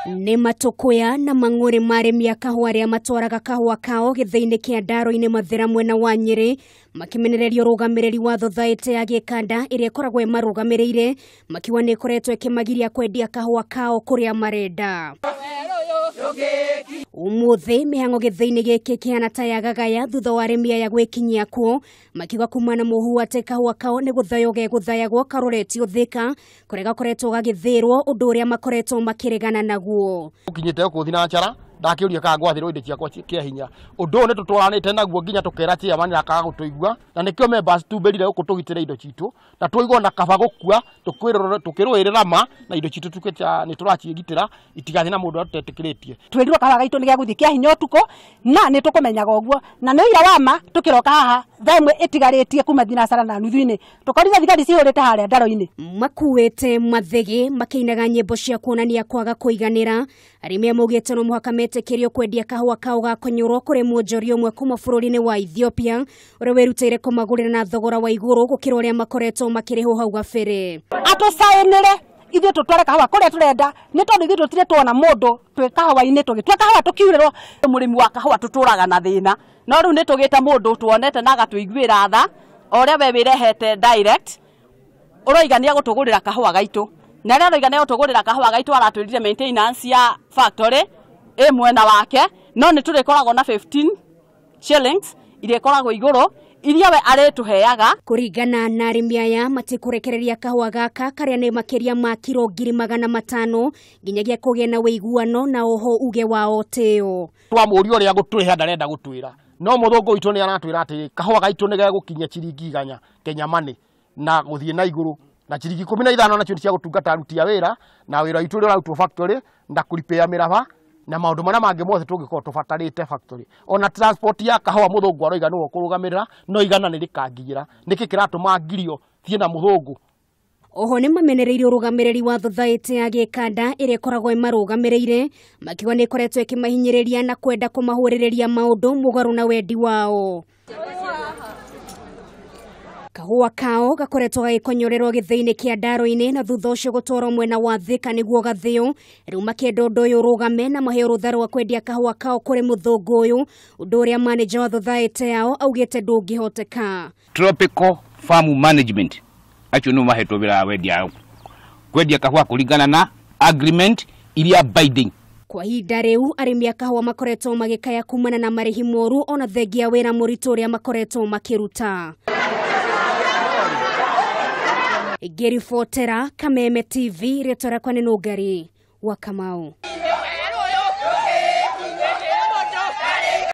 Nĩ matũkũya na mang'ũrĩ ma arĩmi a kahũa arĩa matwaraga kahũa kao gĩthĩi-inĩ kĩa Ndaro-inĩ Mathĩra mwena wa Nyĩrĩ makĩmenereria ũrũgamĩrĩri wa thothaitĩ ya gĩkanda ĩrĩa ĩkoragwo ĩmarũgamĩrĩire makiuga nĩ ĩkoretwo ĩkĩmagiria kwendia kahũa kao kũrĩa marenda. Ũmũthĩ mĩhang'o gĩthĩi-inĩ gĩkĩ kĩhana ta yagagaya thutha wa arĩmi aya gwĩkinyia kuo makiuga kuma na mũhu atĩ kahũa kao nĩ gũthaywo gegũthayagwo karoretio Thĩka kũrĩa gakoretwo gagĩthĩrwo ũndũ ũrĩa makoretwo makĩregana naguo. Ũkinyĩte gũkũ thinacara ndakĩũria kana ngwathĩrwo indo ciakwa kĩa hinya ũndũ ũyũ nĩ tũtwaranĩte naguo nginya tũkera chairman na akaga gũtũigua na nĩkĩo members tumbĩrire gũkũ tũgitĩre indo citũ na tũigua na kaba gũkua tũkĩrũĩrĩra ma na indo citũ tukĩta nĩ tũraciĩgitĩra itigathiĩ na mũndũ ũtetĩkĩrĩtie. Twĩrirwo kahũa gaitũ nĩ gegũthiĩ kĩa hinya ũtukũ na nĩ tũkũmenyaga ũguo na nĩ ũira wa ma tũkĩroka haha thaa ĩmwe ĩtigarĩtie kuma thinacara na nuthu-inĩ tũkorire thigari cihũrĩte harĩa ndaro-inĩ. Makuĩte mathĩgĩ makĩinaga nyĩmbo cia kuonania kwaga kũiganĩra. Arĩmi maugĩte no mũhaka metĩkĩrio kwendia kahũa kao gakonyũrwo kũrĩ mwonjoria ũmwe kuma bũrũri-inĩ wa Ethiopia ũrĩa wĩrutĩire kũmagũrĩra na thogora wa igũrũ gũkĩra ũrĩa makoretwo makĩrĩhwo hau gabere. Atũcaĩnĩre ithuĩ tũtware kahũa kũrĩa tũrenda nĩ tondũ ithuĩ tũtirĩ tuona mũndũ twĩ kahũa-inĩ tũgĩtua kahũa tũkiurĩrwo. Mũrĩmi wa kahũa tũtũraga na thĩna no rĩu nĩ tũgĩte mũndũ tuonete na agatũiguĩra tha o ũrĩa we wĩrehete direct ũroiga nĩ egũtũgũrĩra kahũa gaitũ na rĩrĩa aroiga nĩ egũtũgũrĩra kahũa gaitũ aratwĩrire maintenance ya factory ĩ mwena wake no nĩ tũrĩkoragwo na 15 shillings iria ikoragwo igũrũ iria we arĩtũheaga. Kũringana na arĩmi aya matikũrekereria kahũa gaka karĩa nĩ makĩria ma kiro 500,000 nginyagia kũgĩe na ũiguano na oho uge wao tĩo. Twamũria ũrĩa gũtũrĩha ndarenda gũtwĩra no mũthũngũ witũ nĩ aratwĩra atĩ kahũa gaitũ nĩ gegũkinyia ciringi 100 Kenya money na gũthiĩ na igũrũ na ciringi 15 nacio nĩ cia gũtungata aruti a wĩra na wĩra witũ ũrĩa ũrarutwo factory na kũripĩa mĩraba na maũndũ marĩa mangĩ mothe tũngĩkorwo tũbatarĩte factory. Ona transport ya kahũa mũthũngũ aroiga nĩwe ũkũrũgamĩrĩra no igana nĩ rĩkanginyĩra. Nĩkĩ kĩratũma ngirio thiĩ na mũthũngũ? Oho nĩ mamenereirie ũrũgamĩrĩri wa thothaitĩ ya gĩkanda ĩrĩa ĩkoragwo ĩmarũgamĩrĩire makiuga nĩ ĩkoretwo ĩkĩmahinyĩrĩria na kwenda kũmahũrĩrĩria maũndũ mũgarũ na wendi wao. Kahũa kao gakoretwo gagĩkonyorerwo gĩthĩi-inĩ kĩa Ndaro-inĩ na thutha ũcio gũtwarwo mwena wa Thĩka nĩguo gathĩo. Rĩu makĩenda ũndũ ũyũ ũrũgame na maheo rũtha rwa kwendia kahũa kao kũrĩ mũthũngũ ũyũ ũndũ ũrĩa manager wa thothaitĩ yao augĩte ndũngĩhoteka. Tropical Farm Management acio nĩo mahetwo wĩra wa kwendia kahũa kũringana na agreement iria binding. Kwa ihinda rĩu arĩmi a kahũa makoretwo magĩkaya kumana na marĩhi moru ona thengia wĩra mũritũ ũrĩa makoretwo makĩruta. Ngĩribotera Kameme TV, rĩtwa rĩakwa nĩ Nũngari wa Kamau.